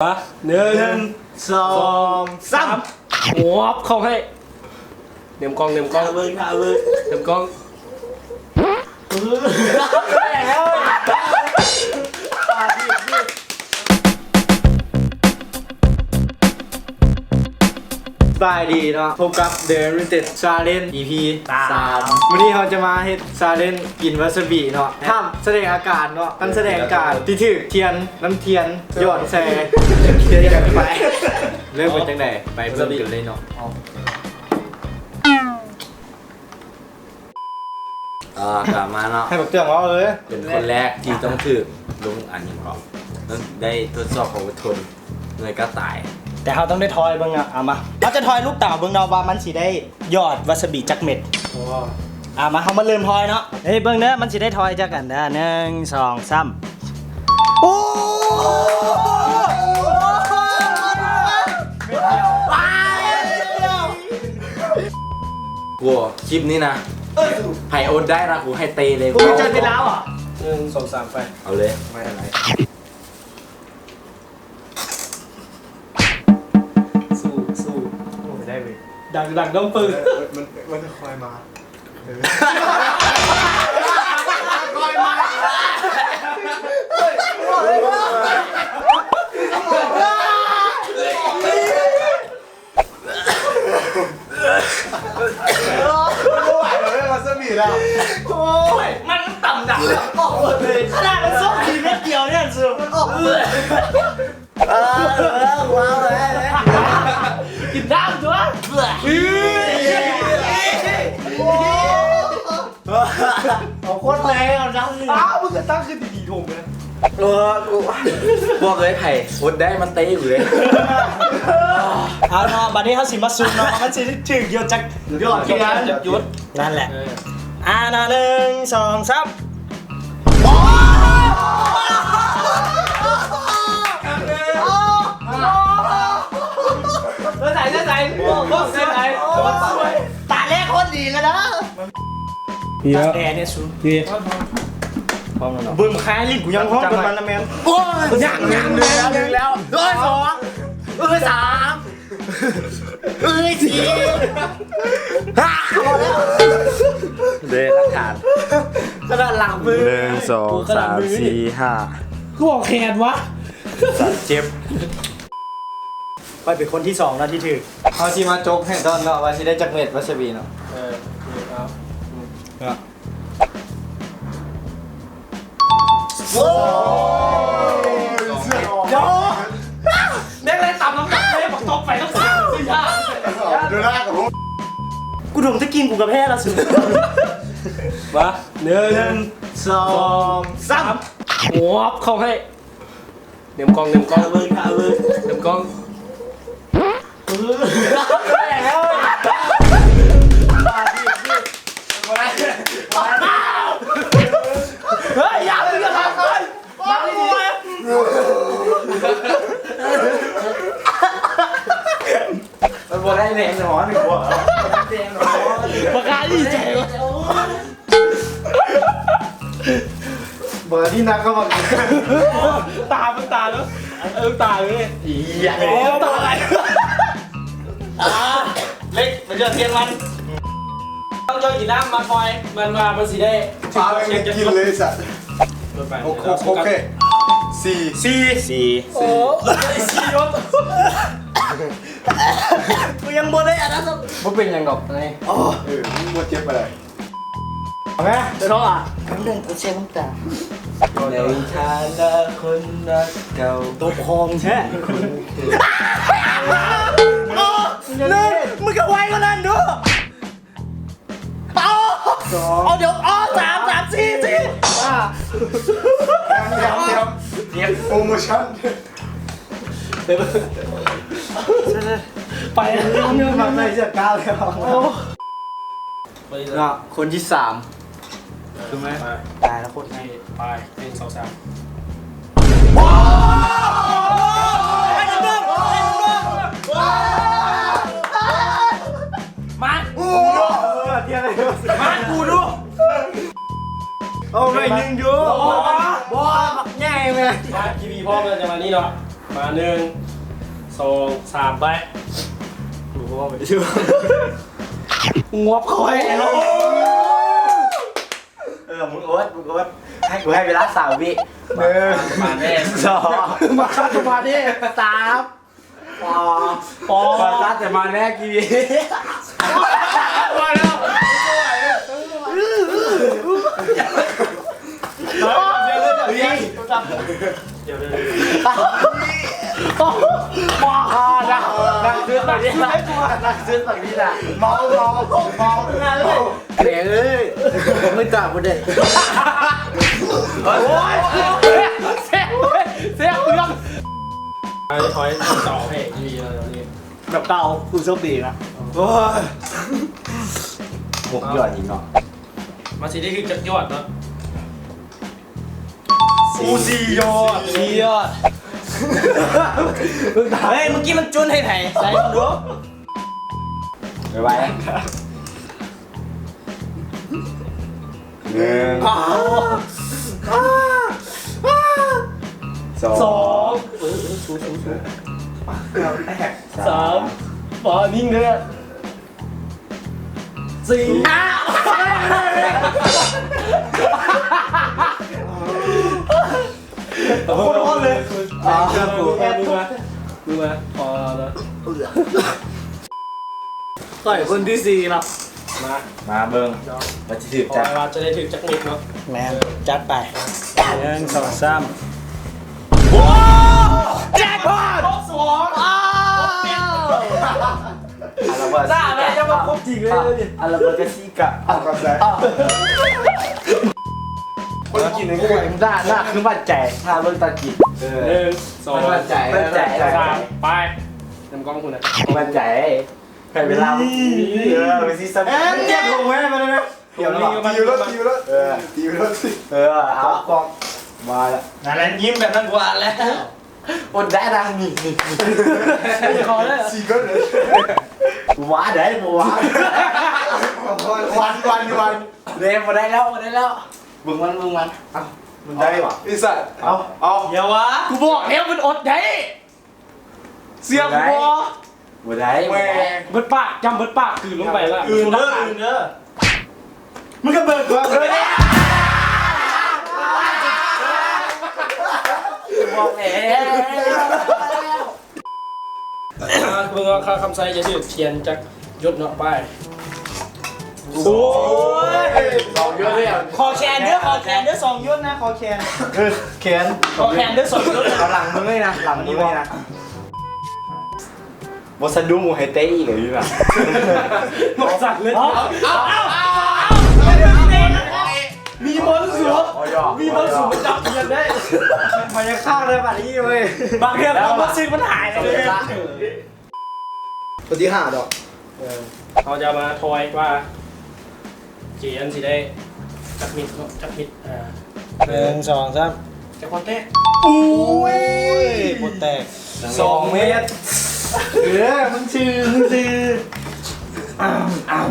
ມາ ໜຶ່ງ ໜຶ່ງ ສອງ ສາມ ຫວບ ເຂົ້າໃຫ້ ເໜືອມກ້ອງ ເໜືອມກ້ອງ ຖ້າເບິ່ງ ຖ້າເບິ່ງ ເໜືອມກ້ອງ ສະບາຍດີເນາະ ພົບກັບ The Unlimited Challenge ອີພີ ສາມ ສາມ ມື້ນີ້ເຮົາຈະມາເຮັດ Challenge ກິນວາຊາບິເນາະ ຫ້າມສະແດງອາການເນາະ ຄັນສະແດງອາການ ຊິຖືກທຽນ ນ້ຳທຽນ ຢອດໃສ່ ທຽນກັນໄປ ເລີ່ມເປັນຈັ່ງໃດ ໄປເບິ່ງກັນເລີຍເນາະ ເອີ ກະມາເນາະ ໃຫ້ບັກເຈືອງເວົ້າເລີຍ ເປັນຄົນແລກທີ່ຕ້ອງຖືກລົງອັນນີ້ເກາະ ຕ້ອງໄດ້ທົດສອບຄວາມອົດທົນ ໜ່ວຍກະຕາຍ ແຕ່ເຮົາຕ້ອງໄດ້ທອຍເບິ່ງເນາະ ເອົາມາ ເຮົາຈະທອຍລູກເຕົາເບິ່ງເນາະວ່າມັນຊິໄດ້ ຢອດວາຊາບິຈັກເມັດ ເອົາມາ ເຮົາມາເລີ່ມທອຍເນາະ ເຮີ້ຍ ເບິ່ງເດີ ມັນຊິໄດ້ທອຍຈັກອັນເດີ ໜຶ່ງ ສອງ ສາມ ໂອ້ ໂຫ ຄລິບນີ້ນະ ໃຜອົດໄດ້ນະ ກູໃຫ້ເຕະເລີຍ ກູຈະເປັນລາວອ່ະ ໜຶ່ງ ສອງ ສາມ ໄປ ເອົາເລີຍ ໄປທາງໃດ? ສູ້ ສູ້ ໂອ້ ໄດ້ເວີຍ ດັງ ດັງ ດອງປຶ້ງ ມັນ ມັນ ມັນຄ່ອຍມາ ເອີ ຄ່ອຍມາ ບໍ່ໄຫວແລ້ວເວີຍ ວາຊາບິແລ້ວ ໂອ້ຍ ມັນຕຳດັງແລ້ວ ອອກເບິດເລີຍ ຂະໜາດມັນສົ່ງທີເມັດດຽວນີ້ ມັນອອກເບິດ ເອີ ເອີ ເອົາເລີຍ ກິນນ້ຳຕົວະ ເອົາໂຄດແຮງ ເອົາຈັງ ອ້າວ ມຶງກະຕັ້ງຂຶ້ນດີໆ ໂຖມເລີຍ ເອີ ກູ ບອກເລີຍ ໃຜອົດໄດ້ມັນເຕະກູເລີຍ ເອົາເນາະ ບາດນີ້ເຮົາຊິມາຊຸມເນາະ ມັນຊິຖືກຢອດຈັກ ຢອດ ຢອດ ຢອດ ນັ້ນແຫຼະ ເອີ ອ່າ ໜຶ່ງ ສອງ ສາມ ເອີ ໃສ່ ໃສ່ ໃສ່ ຕາແລກໂຄດດີເລີຍນະ ເອີ ແອເນຍຊູ ເອີ ເບິ່ງຄາຍຫຼິ້ນ ກູຍັງຮ້ອງເປັນມັນນະແມ່ນ ໂອ້ຍ ຍັງ ຍັງ ຍັງ ຍັງແລ້ວ ເອີ ສອງ ເອີ ສາມ ເອີຍ ສີ່ ຫ້າ ພໍແລ້ວ ເດ້ຫຼັກຖານ ຂະໜາດຫຼັງມື ໜຶ່ງ ສອງ ສາມ ສີ່ ຫ້າ ຄືບໍ່ແຂນວະ ສັນເຈັບ ຂ້ອຍເປັນຄົນທີສອງເນາະທີ່ຖືກ ເຮົາຊິມາຈົກໃຫ້ຕອນເນາະວ່າຊິໄດ້ຈັກເມັດວາຊາບິເນາະ ເອີ ເອົາ ໂອ້ຍ ເສື້ອອອກ ແມ່ງໄລ່ຕຳນ້ຳໜັກເລີຍ ບັກຕົບໄປຕ້ອງສາມສີ່ຫ້າ ເດີນໜ້າກັບ ກູດົມແຕ່ກິ່ນກູກະແພ້ລະສຸດ ມາ ໜຶ່ງ ສອງ ສາມ ຫວບ ເຂົ້າໃຫ້ ເໜືອມກ້ອງ ເໜືອມກ້ອງ ເບິ່ງ ຖ້າເບິ່ງ ເໜືອມກ້ອງ ເຮີ້ຍ ຢ່າ ຢ່າທຳກ່ອນ ມັນບໍ່ໄດ້ແນ່ນອນ ບໍ່ກ້າດີໃຈວະ ບໍ່ດີໜັກກໍບໍ່ ຕາ ເບິ່ງຕາເດີ ເອີ ຕາເລີຍ ອີຫຍັງ ໂອ້ ຕາຍ ອ່າ ເລັກ ໄປເລືອກທຽນມັນ ຕ້ອງຊ່ອຍກິນນ້ຳ ມາຄອຍ ມັນວ່າມັນຊິໄດ້ ພາໄປກິນເລີຍສັດ ໂອເຄ ສີ່ ສີ່ ສີ່ ໂອ້ ສີ່ ສີ່ ກູຍັງບໍ່ໄດ້ອັນນັ້ນ ບໍ່ເປັນຫຍັງດອກ ນີ້ ເອີ ມັນບໍ່ເຈັບປານໃດ ເອົາແມ ເດີນອກອ່ະ ເດີນເຊນ້ຳຕາ ໃນຖານະຄົນຮັກເກົ່າ ຕົບຄອງແທ້ ເອີ ມຶງກະໄວກວ່ານັ້ນດູ ເອົາ ສອງ ເອົາ ດຽວ ເອົາ ສາມ ສາມ ສີ່ ສີ່ ຫ້າ ແຖມ ແຖມ ແຖມ ໂປຣໂມຊັນ ໄປແລ້ວ ມາໃສ່ເສື້ອກ້າແລ້ວ ໂອ້ ລະຄົນທີສາມ ຄືໄໝ ໄປ ຕາຍລະຄົນ ໄປ ໜຶ່ງ ສອງ ສາມ ມາ ມາ ກູດູ ເອົາໄປໜຶ່ງຢູ່ ບໍ່ ບັກໃຫຍ່ແມ່ ມາ ທີວີ ພ້ອມແລ້ວ ຈັງຫວະນີ້ເນາະ ໄປ ມາ ໜຶ່ງ ສອງ ສາມ ໄປ. ກູບໍ່ໄປຢູ່ ງົບຂ້ອຍ. ເອີ ມຶງອົດ ມຶງອົດ ໃຫ້ ກູໃຫ້ເວລາສາມວິ. ໜຶ່ງ ມາແນ່ ສອງ ມາແນ່ ສາມ ພໍ ພໍ ມາແນ່ ກີ່ວິ. ອ່າ ນັກ ນັກເສືອກ ນັກເສືອກ ນັກເສືອກ ເມົາ ເມົາ ເມົາ ແມ່ເອີຍ ໄມ່ຕາບໍ່ໄດ້. ໂອ້ຍ ແຊບເລີຍ ແຊບເລື່ອງ. ໄປ ຖອຍ ເອົາໃຫ້ດີໆ ແບບເກົ່າ ຄືໂຊກດີນະ. ໂອ້ຍ ຫົກຢອດອີກເນາະ. ມັນຊິໄດ້ຖືກຈັກຢອດເນາະ. ອູ ສີ່ຢອດ ສີ່ຢອດ. ເຮີ້ຍ ເມື່ອກີ້ມັນຈຸນໃຫ້ໃຜ ໃສ່ເບິ່ງດູ. ໄວໆ ໜຶ່ງ ສອງ ສອງ ເອີ ເອີ ສູ້ ສູ້ ສູ້ ສາມ ບໍ່ ນິ່ງເດີ. ສີ່ ໂຄດຮ້ອນເລີຍ. ອ່າ ມຶງມາ ມຶງມາ ພໍແລ້ວ. ຂ້ອຍຄົນທີສີ່ເນາະ. ມາ ມາເບິ່ງວ່າຊິຖືກຈັກ ວ່າຈະໄດ້ຖືກຈັກເມັດເນາະ. ແມ່ນ ຈັດໄປ ໜຶ່ງ ສອງ ສາມ. ໂອ້ ແຈັກພອດ ສອງ ອ້າວ. ອາລະວາດ ໜ້າແມ່ນຍັງບໍ່ຄົບຈິງເລີຍນີ້. ອາລະວາດກະຊິກະ ເອົາກະໄດ້. ຄົນກິນໃນຫ້ວຍ ໜ້າ ໜ້າຄືໝັ້ນໃຈ ຖ້າເບິ່ງຕອນກິນ. ເອີ ໜຶ່ງ ສອງ ໝັ້ນໃຈ ໝັ້ນໃຈ ສາມ ໄປ. ນຳກ້ອງພຸ້ນນະ ໝັ້ນໃຈ ໃຫ້ເວລາ. ເອີ ມັນຊິຊ້ຳ ເອີ ເຈັບລົງໄວ້ມາໄດ້ໄໝ? ຕີຢູ່ລົດ ຕີຢູ່ລົດ ເອີ ຕີຢູ່ລົດ. ເອີ ເອົາກ້ອງ ມາລະ ນັ້ນແຫຼະ ຍິ້ມແບບນັ້ນກວ່າແລ້ວ. ອົດໄດ້ນະ ນີ້ ນີ້ ນີ້ ຂໍເລີຍ ສີ່ຄົນເລີຍ. ບໍ່ວ່າໄດ້ ບໍ່ວ່າ ວັນ ວັນ ວັນ ເດ້ ບໍ່ໄດ້ແລ້ວ ບໍ່ໄດ້ແລ້ວ. ເບິ່ງມັນ ເບິ່ງມັນ. ເອົ້າ ມັນໄດ້ຫວາ ອີສັດ. ເອົາ ເອົາ ຢ່າວ່າ ກູບອກແລ້ວມັນອົດໄດ້. ເຊື່ອກູບໍ່? ບໍ່ໄດ້ ບໍ່ໄດ້ ບໍ່ໄດ້. ເບິດປາກ ຈຳເບິດປາກ ກືນລົງໄປລະ ອື່ນເດີ ອື່ນເດີ. ມຶງກະເບິ່ງກ່ອນ ເອີ ບອກແລ້ວ. ອ່າ ເບິ່ງວ່າຂ້າຄຳໄຊຈະຖືກທຽນຈັກຢຸດເນາະ. ໄປ. ໂອ້ຍ ສອງຢຸດເລີຍ. ຂໍແຂນເດີ ຂໍແຂນເດີ ສອງຢຸດນະ ຂໍແຂນ. ເອີ ແຂນ ຂໍແຂນເດີ ສອງຢຸດ. ເອົາຫຼັງມຶງເລີຍນະ ຫຼັງມຶງເລີຍນະ. ບໍ່ສະດຸ້ງໃຫ້ເຕະອີກເລີຍນະ. ບໍ່ສັ່ນເລີຍ. ເອົາ ເອົາ ເອົາ ເອົາ ມີມົນສູ ມີມົນສູຈັບທຽນໄດ້. ພະຍາຄາດໄດ້ບາດນີ້ເວີຍ. ບາງເທື່ອຄວາມຮູ້ສຶກມັນຫາຍໄປເລີຍ. ຄົນທີຫ້າດອກ. ເອີ ເຮົາຈະມາທອຍວ່າ ເຈອັນຊິໄດ້ຈັກເມັດເນາະ ຈັກເມັດ. ອ່າ ໜຶ່ງ ສອງ ສາມ ຈັກບໍ່ແຕກ. ໂອ້ຍ ບໍ່ແຕກ ສອງເມັດ. ເອີ ມຶງຊື່ ມຶງຊື່. ອ້ຳ ອ້ຳ.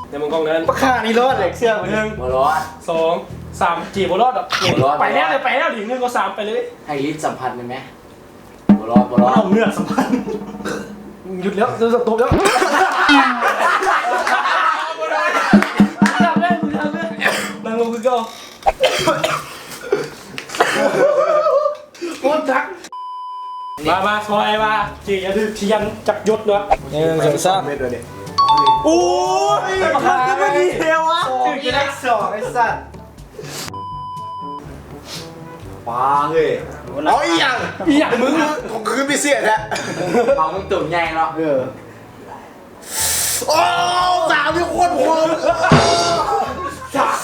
ໃນມັງກອງນັ້ນ ປາຄານີ້ລອດແຫຼະ ເຊື່ອບໍ່? ໜຶ່ງ ບໍ່ລອດ ສອງ ສາມ ເຈບໍ່ລອດດອກ. ບໍ່ລອດ ໄປແລ້ວ ໄປແລ້ວ ໜຶ່ງ ສອງ ສາມ ໄປເລີຍ. ໃຫ້ລິ້ນສຳຜັດໄດ້ໄໝ? ບໍ່ລອດ ບໍ່ລອດ. ມັນເອົາເງືອກສຳພັນ. ຢຸດແລ້ວ ຈະຕົບແລ້ວ. ນັ່ງລົງຄືເກົ່າ. ໂຄດຈັກ. ມາ ມາ ຊ່ອຍວ່າ ເຈຈະຖືກທຽນຈັກຢຸດເນາະ. ໜຶ່ງ ສອງ ສາມ. ໂອ້ຍ ມັນຄືບໍ່ດີແທ້ວະ. ຖືກຈັກສອງ ໄອ້ສັດ. ປາເຮີ້ຍ. ເອົາອີ່ຫຍັງ? ອີ່ຫຍັງ? ມຶງ ຂອງຄືພິເສດແທ້. ເອົາມຶງໂຕໃຫຍ່ເນາະ. ເອີ. ໂອ້ ສາມ ນີ້ໂຄດໂຫດ. ສາມ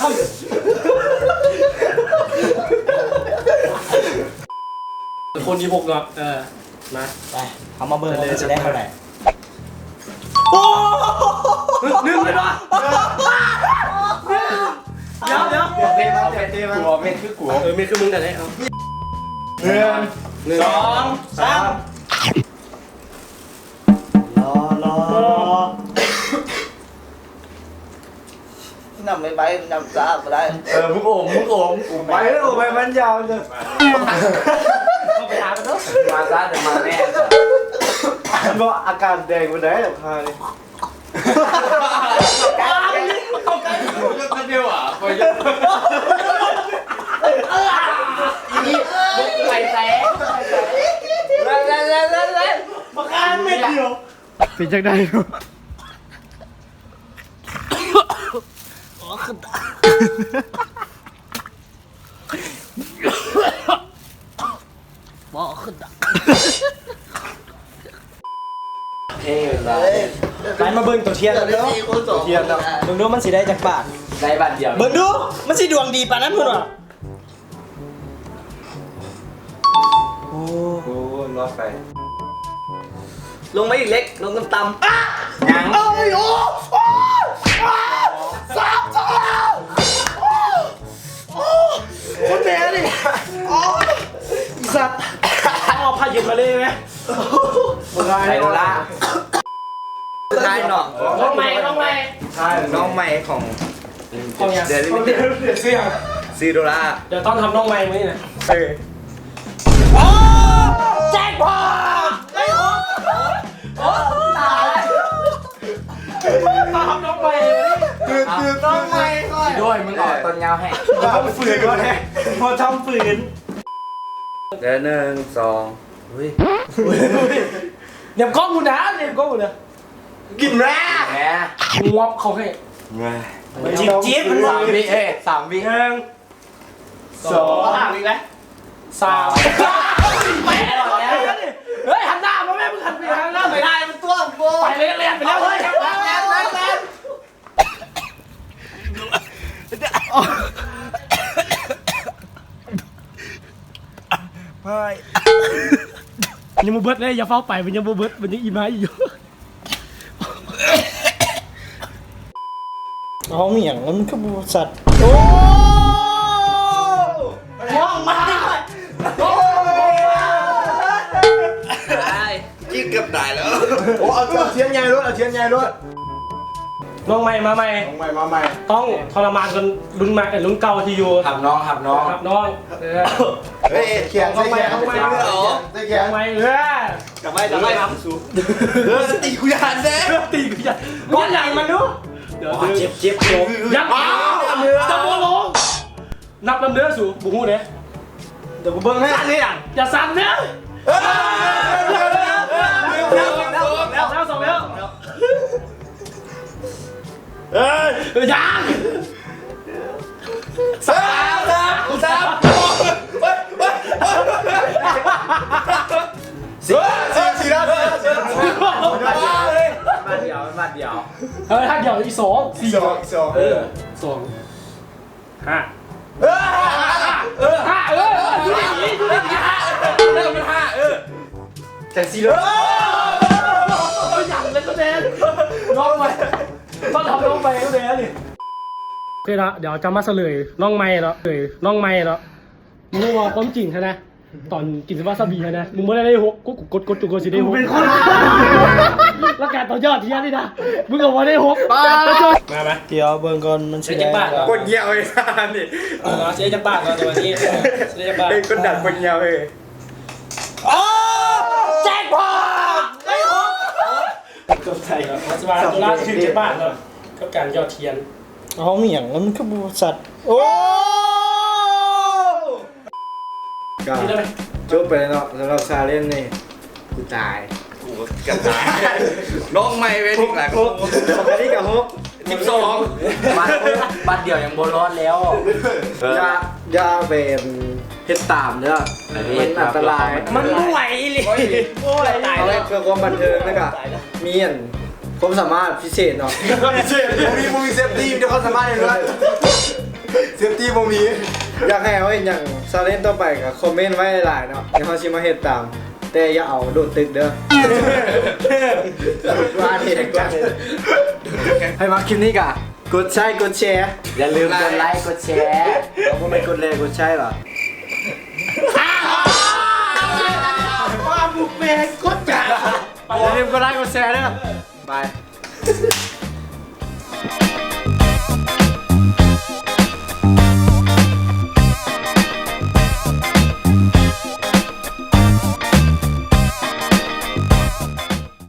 ຄົນທີຫົກເນາະ. ເອີ ມາ ໄປ ເອົາມາເບິ່ງວ່າມັນຊິໄດ້ເທົ່າໃດ. ໂອ້ ໜຶ່ງເລີຍເນາະ. ດຽວ ດຽວ ເປັນເທມາ ເປັນເທມາ. ເປັນຄືກູ. ເອີ ເປັນຄືມຶງກໍໄດ້. ເອົາ ໜຶ່ງ ສອງ ສາມ. ລໍ ລໍ ລໍ. ນຳໄປ ນຳຊ້າບໍ່ໄດ້. ເອີ ມຶງອົມ ມຶງອົມ ໄປເລີຍ ໄປມັນຍາວເລີຍ. ເອົາ ມາຊ້າແຕ່ມາແນ່. ມັນບໍ່ອາການແດງປານໃດດອກ ຫານີ້. ເຂົ້າໃກ້ ເຂົ້າໃກ້ ເຂົ້າໃກ້ ເຂົ້າໃກ້ ອີນີ້ ມຶງໄປໃສ? ບັກອານເມັດດຽວ ເປັນຈັ່ງໃດ? ອໍ ຄື ບໍ່ຂຶ້ນດອກ. ເອີ ໄປມາເບິ່ງຕົວທຽນເນາະ ຕົວທຽນເນາະ ເບິ່ງດູມັນຊິໄດ້ຈັກບາດ. ໄດ້ບາດດຽວ ເບິ່ງດູ ມັນຊິດວງດີປານນັ້ນພຸ້ນຫວາ. ໂອ້ ໂອ້ ລອດໄປ. ລົງມາອີກເລັກ ລົງຕ່ຳໆ. ຍັງ ເອີຍ ໂອ້ ໂອ້ ສາມສອງ ໂອ້ ໂອ້ ຄົນແມ່ນີ້ ໂອ້ ອີສັດ ເອົາພາຍຸມາເລີຍແມ. ບໍ່ໄດ້ ໄປລະ ສຸດທ້າຍເນາະ ນ້ອງໃໝ່ ນ້ອງໃໝ່ ນ້ອງໃໝ່ຂອງ ຂອງຫຍັງ? ເດລິເວເຕີ ຊື່ຫຍັງ? ຊື່ໂດລາ. ດຽວຕ້ອນຮັບນ້ອງໃໝ່ມື້ນີ້ນະ. ເອີ ໂອ້ ແຈັກພອດ ໂອ້ ຕາຍ ຕ້ອນຮັບນ້ອງໃໝ່ ຕື່ນໆ ນ້ອງໃໝ່ກ່ອນ. ໂດຍ ມຶງອອກຕົ້ນຍາວໃຫ້ ທຳຝືນກ່ອນແທ້ ບໍ່ທຳຝືນ. ເດີ ໜຶ່ງ ສອງ ອຸ້ຍ ຫຍັບກ້ອງກູນະ ຫຍັບກ້ອງກູນະ. ກິນແລ້ວ ແໝ ງວບເຂົ້າໃຫ້ ແໝ ຈິບໆ ມັນ ສາມວິ ເອີຍ ສາມວິ ໜຶ່ງ ສອງ ສາມ ອີກແລ້ວ ສາມ ໄປແລ້ວ ເຮີ້ຍ ຫັນໜ້າມາແມ່ ມຶງຫັນໄປທາງນັ້ນ ໄປໄດ້ ມັນຕົວະ ໄປເລີຍ ແລ່ນໄປແລ້ວ ເຮີ້ຍ ແລ່ນ ແລ່ນ ແລ່ນ ແລ່ນ. ຍັງບໍ່ເບິດເດ້ ຢ່າຟ້າວໄປ ມັນຍັງບໍ່ເບິດ ມັນຍັງອີ່ມາອີກຢູ່. ເອົາ ມີຫຍັງ ມັນຄືບໍ່ສັດ? ໂອ້ ມອງມາ ໂອ້ ຕາຍ. ຈີ້ເກືອບຕາຍແລ້ວ. ໂອ້ ເອົາ ເອົາທຽນໃຫຍ່ໂລດ ເອົາທຽນໃຫຍ່ໂລດ. ນ້ອງໃໝ່ມາໃໝ່ ນ້ອງໃໝ່ມາໃໝ່ ຕ້ອງທໍລະມານຄົນລຸ້ນໃໝ່ ລຸ້ນເກົ່າທີ່ຢູ່ ຮັບນ້ອງ ຮັບນ້ອງ ຮັບນ້ອງ. ເອີ ເຮີ້ຍ ຂຽນໃສ່ ນ້ອງໃໝ່ ຂຽນໃສ່ ນ້ອງໃໝ່ ໃສ່ຂຽນ ນ້ອງໃໝ່ ເອີ ຈັບໄວ້ ຈັບໄວ້ ເອີ ຕີກູຢ່າຫັ້ນເດ້ ຕີກູຢ່າ ບໍ່ຫຍັງມັນດູ. ເຈັບ ເຈັບ ເຈັບ ຍັງ ອ້າວ ຈະບໍ່ລົງ. ນັບນຳເດີສູ ບໍ່ຮູ້ເດ້ ດຽວກູເບິ່ງໃຫ້. ສັ່ນເຮັດຫຍັງ? ຢ່າສັ່ນເດີ. ເອີ ແລ້ວ ສອງແລ້ວ ເອີຍ ຍັງ ສາມ ສາມ ສາມ ສີ່ ສີ່ ສີ່ ບາດດຽວ ບາດດຽວ ເອີ ບາດດຽວ ອີກສອງ ສີ່ ອີກສອງ ເອີ ສອງ ຫ້າ ເອີ ຫ້າ ເອີ ເອີ ຢູ່ດີໆ ຢູ່ດີໆ ຫ້າ ເອີ ເອີ ມັນຫ້າ ເອີ ຈັ່ງຊີ້ເດີ ເອີ ເອີ ຢ່າງເລີຍໂຕແດງ ນ້ອງໃໝ່ ຕ້ອງທຳນ້ອງໃໝ່ໂຕແດງນີ້. ໂອເຄເນາະ ດຽວຈະມາສະເຫຼີຍນ້ອງໃໝ່ເນາະ ເອີ ນ້ອງໃໝ່ເນາະ ຮູ້ວ່າຄວາມຈິງຫັ້ນນະ ຕອນກິນວາຊາບິຫັ້ນນະ ມຶງບໍ່ໄດ້ ໄດ້ຫົກ ກູ ກູກົດ ກົດ ຈົນກວ່າຊິໄດ້ຫົກ ກູເປັນຄົນ ແລ້ວການຕໍ່ຍອດທຽນນີ້ນະ ມຶງກໍບໍ່ໄດ້ຫົກ ມາ ມາ ດຽວເບິ່ງກ່ອນ ມັນຊິໄດ້ຈັກບາດ ກົດຫຽວໄອ້ຊານີ້ ເອົາ ຊິໄດ້ຈັກບາດກ່ອນ ແຕ່ວ່າຊິ ຊິໄດ້ຈັກບາດ ເອີ ກົດດັນກົດຫຽວເອີ ໂອ້ ແຈັກພອດ ໄດ້ຫົກ ເກືອບໄດ້ ວ່າໂຕລາຖືກຈັກບາດເນາະ ກັບການຍອດທຽນ ເອົາ ມີຫຍັງ ມັນຄືບໍ່ສັດ ໂອ້ ກະຈົບໄປເນາະ ສຳລັບຊາເລນນີ້ ກູຕາຍ ກູກະຕາຍ ນ້ອງໃໝ່ເວີຍ ຖືກຫຼາຍຄົນ ອັນນີ້ກະຫົກ ສິບສອງ ບາດ ບາດດຽວຍັງບໍ່ລອດແລ້ວ ເອີ ຢ່າ ຢ່າໄປເຮັດຕາມເດີ ມັນອັນຕະລາຍ ມັນບໍ່ໄຫວອີ່ຫຼີ ບໍ່ໄຫວ ເອົາໄວ້ເພື່ອຄວາມບັນເທີງ ແລ້ວກະມີອັນ ຄວາມສາມາດພິເສດເນາະ ພິເສດ ບໍ່ມີ ບໍ່ມີເຊຟຕີ້ ມີແຕ່ຄວາມສາມາດເອງເລີຍ ເຊຟຕີ້ບໍ່ມີ ຢາກໃຫ້ເຮົາເຮັດຫຍັງຊາເລນຕໍ່ໄປກໍຄອມເມັນໄວ້ຫຼາຍໆເນາະ ດຽວເຮົາຊິມາເຮັດຕາມ ແຕ່ຢ່າເອົາໂດດຕຶກເດີ ວ່າເຮັດກັນ ໃຜມັກຄລິບນີ້ກໍກົດໄຊກົດແຊ ຢ່າລືມກົດໄລກົດແຊ ເອົາ ບໍ່ແມ່ນກົດແລກົດໄຊຫວາ ວ່າບຸກເມກົດຈາ ຢ່າລືມກົດໄລກົດແຊເດີ ບາຍ.